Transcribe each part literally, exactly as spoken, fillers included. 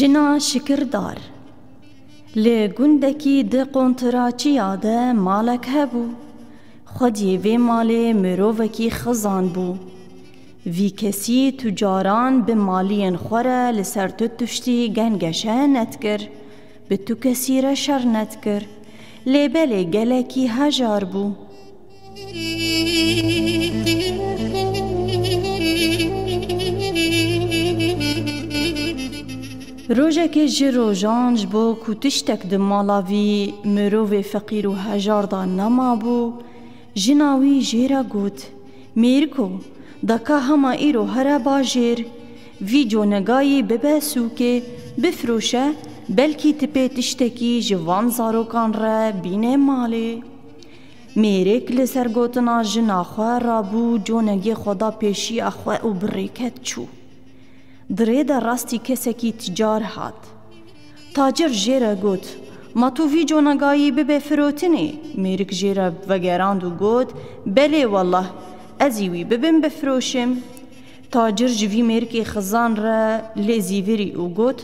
Jina şikirdar. Li gundekî di qontiraçiya de malek hebû. Xwediyê vê malê mirovekî xizan bû. Vî kesî tu caran bi maliyên xwe re li ser tu tiştî gengeşe nedikir, bi tu kesî re şer nedikir. Lê belê gelekî hejar bû. Rojekê ji rojan ji bo ku tiştek di mala vî mirovê feqîr û hejar de nemabû, jina wî jê re got, Mêriko, da ka hema îro here bajêr, vî conegayî bibe sûkê, bifiroşe, belkî tu pê tiştekî ji van zarokan re bîne malê. Mêrik li ser gotina jina xwe rabû, conegê xwe da pêşiya xwe û bi rêket çû. Di rê de rastî kesekî ticar hat. Tacir jê re got, Ma tu vî conegayî bibe firotinê? Mêrik jê re vegerand û got, Belê wellah, ez ê wî bibim bifiroşim. Tacir ji vî mêrikê xizan re lê zîvirî û got,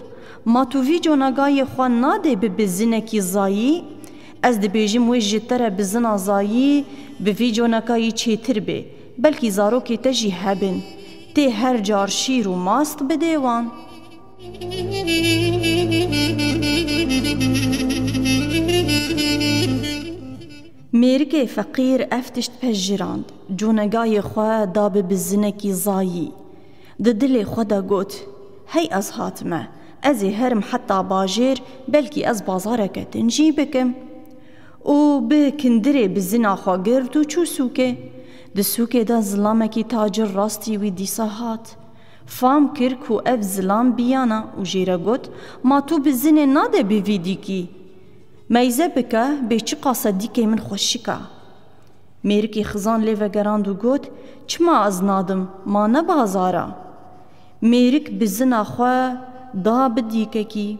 Ma tu vî conegayê xwe nadê bi bizinekî zayî? Ez dibêjim wê ji te re bizina zayî bi vî conekayî çêtir bê. Belkî zarokê te jî hebin. Tê her car şîr û mast bidê wan. Mêrikê feqîr ev tişt pejirand, conegayê xwe da bi bizinekî zayî. Di dilê xwe de got, Hey ez hatime, ez ê herim heta bajêr, belkî ez bazareke din jî bikim. Û bi kindirê bizina xwe girt û çû sûkê. Di sûkê de zilamekî tacir rastî wî dîsa hat. Fam kir ku ev zilam biyana û jê re got, Ma tu bizinê nade bi vî dîkî? Meyze bike, bê çiqas e dîkê min xweşik e. Mêrikê xizan lê vegerand û got, Çima ez nadim, ma ne bazar e? Mêrik bizina xwe da bi dîkekî.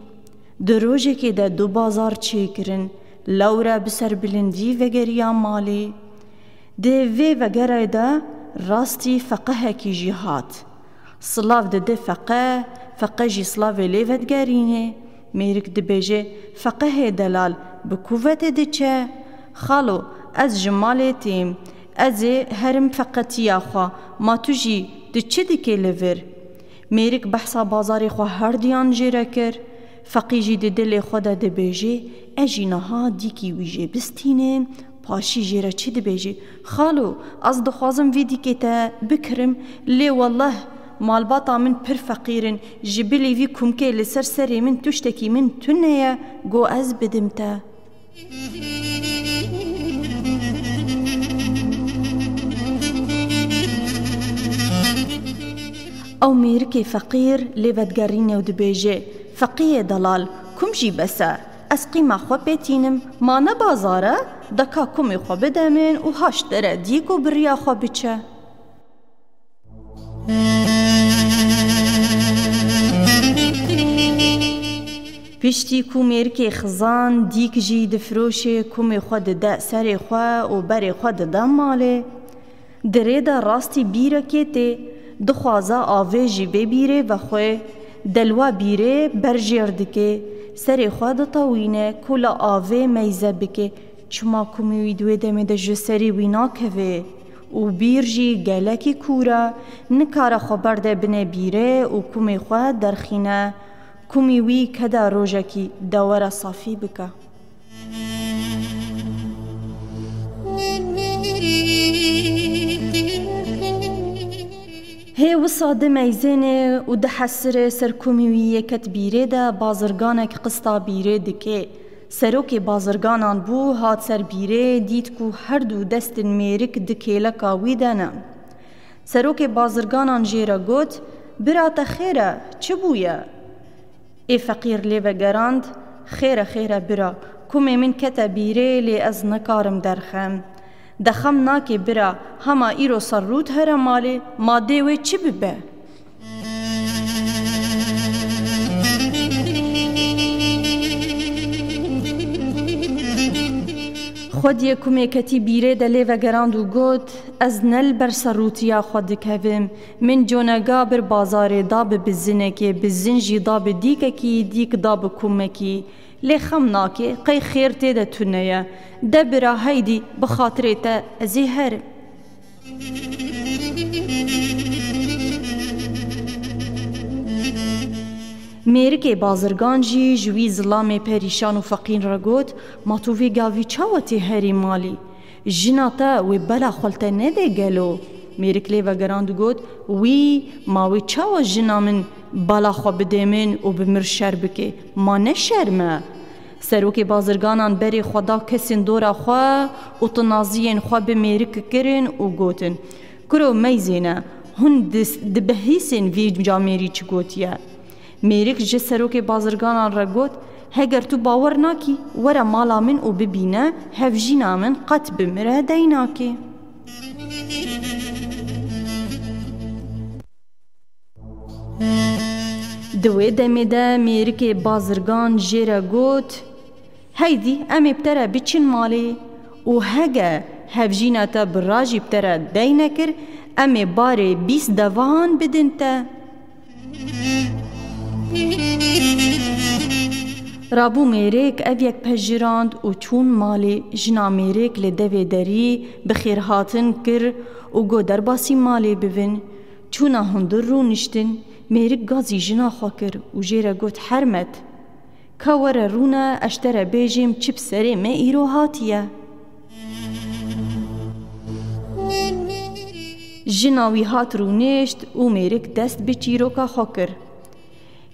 Di rojekê de du bazar çêkirin, lewre bi serbilindî vegeriya malê. Di vê vegerê de rastî feqehekî jî hat. Silav dide feqe, feqe jî silavê lê vedigerîne. Mêrik dibêje, Feqehê delal, bi ku ve tê diçe? Xalo, ez ji malê têm. Ez ê herim feqetiya xwe, ma tu jî tu çi dikê li vir? Mêrik behsa bazarê xwe herdiyan jê re kir. Feqî jî di dilê xwe de dibêje, Ez jî niha dîkî wî jê bistînim, paşî jê re çi dibêjî? Xalo, ez dixwazim vî dîkê te bikirim, lê weleh malbata min pir feqîr in, ji bilî vî kumkê li ser serê min tiştekî min tune ye, go ez bidim te. Ew mêrikê feqîr lê vedigerîne û dibêje, Feqiyê delal, kum jî bes e, ez qîma xwe pê tînim, ma ne bazar e, de ka kumê xwe bide min û ha ji te re dîk û bi riya xwe biçe. Piştî ku mêrikê xizan dîk jî difiroşê, kumê xwe dide serê xwe û berê xwe dide malê. Di rê de rastî bîrekê tê, dixwaze avê ji vê bîrê vexwe, delwa bîrê berjêr dike, serê xwe ditewîne, kula avê meyze bike, çima kumê wî di wê demê de ji serê wî nakeve û bîr jî gelekî kûr e, nikare xwe berde binê bîrê û kumê xwe derxîne, kumê wî keda rojekî dewera safî bike. Hê wisa di meyzênê û di hesirê ser kumî wî yê ket bîrê de bazirganek qista bîrê dike. Serokê bazirganan bû, hat ser bîrê, dît ku her du destên mêrik di kêleka wî de ne. Serokê bazirganan jê re got, Bira te xêr e, çi bûye? Ê feqîr lê vegerand, Xêr e, xêr e bira, kumê min kete bîrê, lê ez nikarim derxem. De xem nake bira, hema îro serrût here malê, ma dê wê çi bibe? Xwediyê kumê ketî bîrê de lê vegerand û got, Ez ne li ber serûtiya xwe dikevim. Min conega bir bazarê da bi bizinekê, bizin jî da bi dîkekî, dîk da bi kumekî. Lê xem nake, qey xêr tê de tune ye. De bira, heydî, bi xatirê te ez ê herim. Mêrikê bazirgan jî ji wî zilamê perîşan û feqîn re got, Ma tu vê gavî çawa tê herî malî? Jina te wê bela xwe li te nede gelo? Mêrik lê vegerand û got, Wî, ma wê çawa jina min bala xwe bidê min û bi mir şer bike? Ma ne şerm e? Serokê bazirganan berê xwe da kesên dora xwe û tinaziyên xwe bi mêrik kirin û gotin, Kuro meyzêne, hûn dis-, dibihîsên vî camêrî çi gotiye? Mêrik ji serokê bazirganan re got, Heger tu bawer nakî, were mala min û bibîne, hevjîna min qet bi min re dey nake. Di wê demê de mêrikê bazirgan jê re got, Heydî, em ê bi te re biçin malê û hege hevjîna te bi rajî bi te re dey nekir, em ê barê bîst devahan bidin te. Rabû mêrêk ev yek pejirand û çûn malê. Jina mêrêk li devê derî bi xêrhatin kir û got, Derbasî malê bivin. Çûna hundir rûniştin, mêrik gazî jina xwe kir û jê re got, Hermet, ka were rûne, ez ji te re bêjim çi bi serê me îro hatiye. Jina wî hat rûnişt û mêrik dest bi çîroka xwe kir.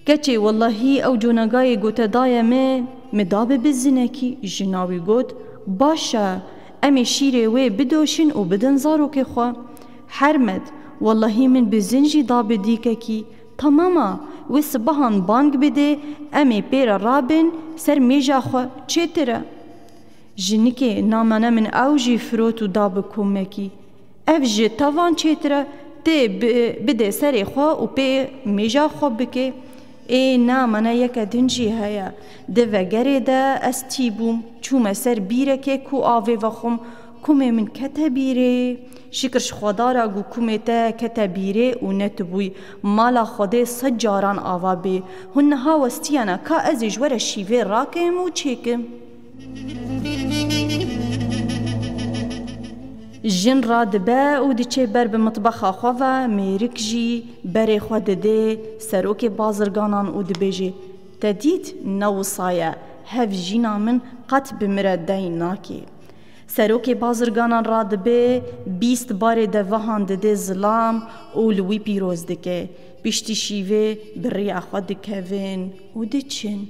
Keçê, wellahî ew conegayê gote daye min, min da bi bizinekî. Jina wî got, Baş e, em ê şîrê wê bidoşin û bidin zarokê xwe. Hermet, wellahî min bizin jî da bi dîkekî. Tamam a, wê sibehan bang bidê, em ê pê re rabin ser mêja xwe, çêtir e. Jinikê, namane min ew jî firot û da bi kumekî. Ev ji tevan çêtir e, tê bi-, bidê serê xwe û pê mêja xwe bike. Ê, namane yeke din jî heye. Di vegerê de ez tî bûm, çûme ser bîrekê ku avê vexwim, kumê min kete bîrê. Şikir ji Xwedara ku kumê te kete bîrê û ne tu bûyî. Mala Xwedê sed caran ava bê. Hûn niha westiyane ka ez ê ji we re şîvê rakim û çêkim. Jin radibe û diçe ber bi mitbexa xwe ve, mêrik jî berê xwe didê serokê bazirganan û dibêje, Te dît, ne wisa ye, hevjîna min qet bi min re dey nake. Serokê bazirganan radibe, bîst barê devehan dide zilam û li wî pîroz dike. Piştî şîvê bi riya xwe dikevin û diçin.